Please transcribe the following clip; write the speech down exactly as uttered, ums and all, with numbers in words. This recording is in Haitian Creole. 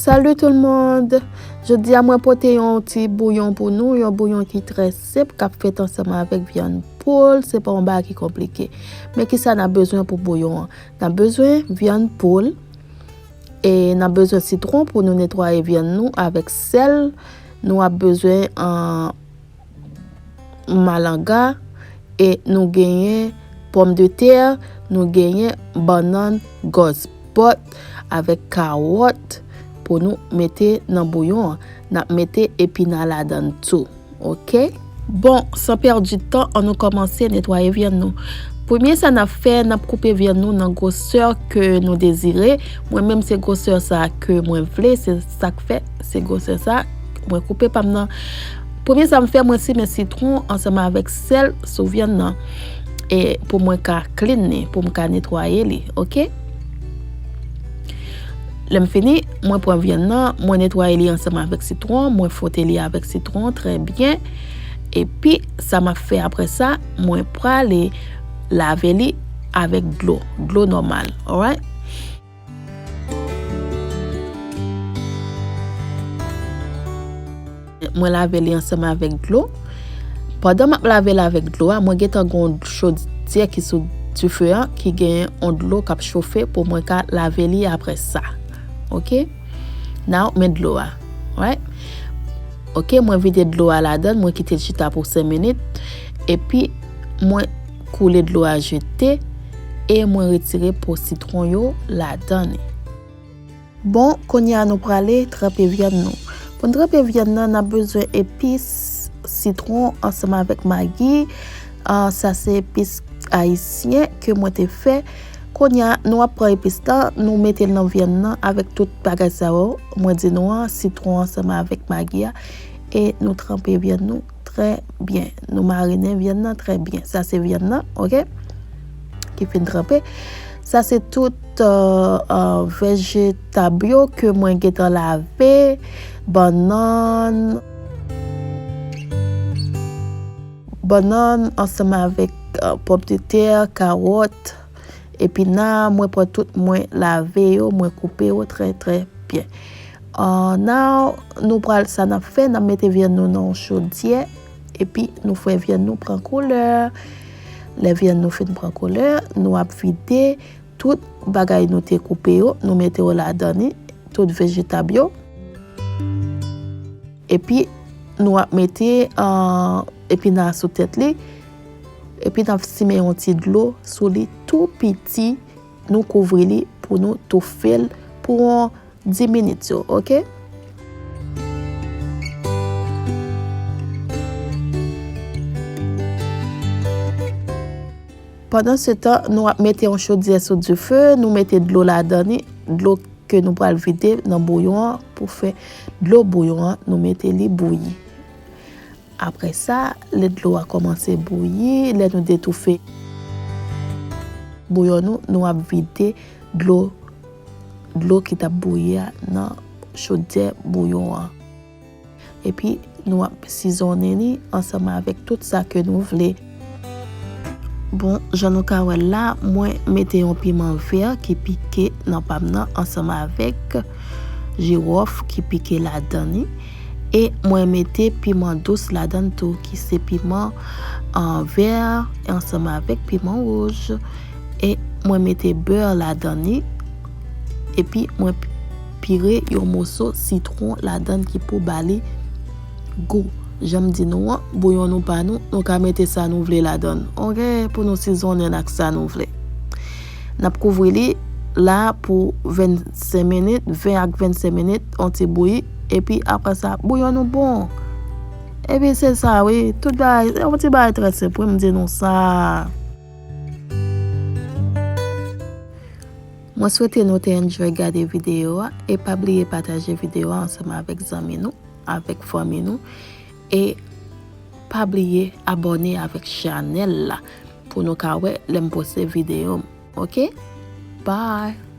Salut tout le monde! Jodi a mwen pote yon ti bouyon pou nou, yon bouyon ki trè senp, k ap fèt ansanm avèk vyann poul, se pa yon bagay ki konplike. Men kisa n ap bezwen pou bouyon an? N ap bezwen vyann poul, e n ap bezwen sitwon pou nou netwaye vyann nou avèk sèl. Nou ap bezwen, an, malanga, e nou genyen pòmdetè, nou genyen bannann gòs bòt avèk kawòt pou nou mete nan bouyon an. N ap mete epina ladan l tou, oke? Bon, san pèdi tan, ann nou kòmanse netwaye vyann nou. Premye sa n ap fè, n ap koupe vyann nou nan gwosè ke nou dezire. Mwen menm, se gwosè sa ke mwen vle, se sa k fè, se gwosè sa mwen koupe pa m nan. Premye sa m fè, mwen simen sitwon ansanm avèk sèl sou vyann nan. E pou mwen ka clean li, pou m ka netwaye li, oke? Lè m fini, mwen pran vyann nan, mwen netwaye li ansanm avèk sitwon, mwen fwote li avèk sitwon trè byen. Epi, sa m ap fè apre sa, mwen prale lave li avèk dlo, dlo nòmal, alright? Mwen lave li ansanm avèk dlo. Pandan m ap lave l avèk dlo a, mwen gentan gen yon chodyè ki sou dife an, ki gen yon dlo k ap chofe pou mwen ka lave li apre sa. Oke? Now, men dlo a. Right? Oke, mwen vide dlo a ladan, mwen kite l chita pou senk minit. Epi, mwen koule dlo a jete e mwen retire po sitwon yo ladan li. Bon, kounye a nou prale tranpe vyann nou. Pou n tranpe vyann nan, n ap bezwen epis, sitwon ansanm avèk magi. Ah, sa se epis ayisyen ke mwen te fè. Kounye a, nou ap pran epis lan, nou mete l nan vyann nan avèk tout bagay sa yo. Mwen di nou an, sitwon ansanm avèk magi a. E nou tranpe vyann nou trè byen. Nou marinen vyann nan trè byen. Sa se vyann nan, oke? Ki fin tranpe. Sa se tout, euh, euh, vejetab yo ke mwen gentan lave. Bannann, bannann ansanm avèk, euh, pòmdetè, kawòt, epina, mwen pran tout, mwen lave yo, mwen koupe yo trè, trè byen. Ah, now, nou pral, sa n ap fè, n ap mete vyann nou nan yon chodyè, epi nou fè vyann nou pran koulè. Lè vyann nou fin pran koulè, nou ap vide tout bagay nou te koupe yo, nou mete yo ladan li, tout vejetab yo. Epi, nou ap mete, ah, epina sou tèt li. Epi, n ap simen yon ti dlo sou li tou piti. Nou kouvri li pou nou toufe l pou yon dis minit yo, oke? Pandan se tan, nou ap mete yon chodyè sou dife, nou mete dlo ladan li, dlo ke nou pral vide nan bouyon an pou fè dlo bouyon an, nou mete li bouyi. Apre sa, lè dlo a kòmanse bouyi, lè nou detoufe bouyon nou, nou ap vide dlo, dlo ki t ap bouyi a nan chodyè bouyon an. Epi, nou ap sizonnen li ansanm avèk tout sa ke nou vle. Bon, jan nou ka wè l la, mwen mete yon piman vè ki pike nan pa m nan ansanm avèk jiwòf ki pike ladan li. E mwen mete piman dous ladan l tou, ki se piman, ah, vè ansanm avèk piman wouj. E mwen mete bè ladan li. Epi mwen pire yon moso sitwon ladan l ki pou ba li gou. Jan m di nou an, bouyon nou pa nou, nou ka mete sa nou vle ladan l. Oke, pou nou sizonnen l ak sa nou vle. N ap kouvri li la pou vennsenk minit, ven ak vennsenk minit, yon ti bouyi, epi apre sa, bouyon nou bon. Epi se sa, wi, tout bagay, se yon ti bagay trè senp, wi, m di nou sa. Mwen swete nou te enjoy gade videyo a, e pa bliye pataje videyo a ansanm avèk zanmi nou, avèk fanmi nou, e pa bliye abòne avèk chanèl la pou nou ka wè lè m poste videyo m, oke? Bye!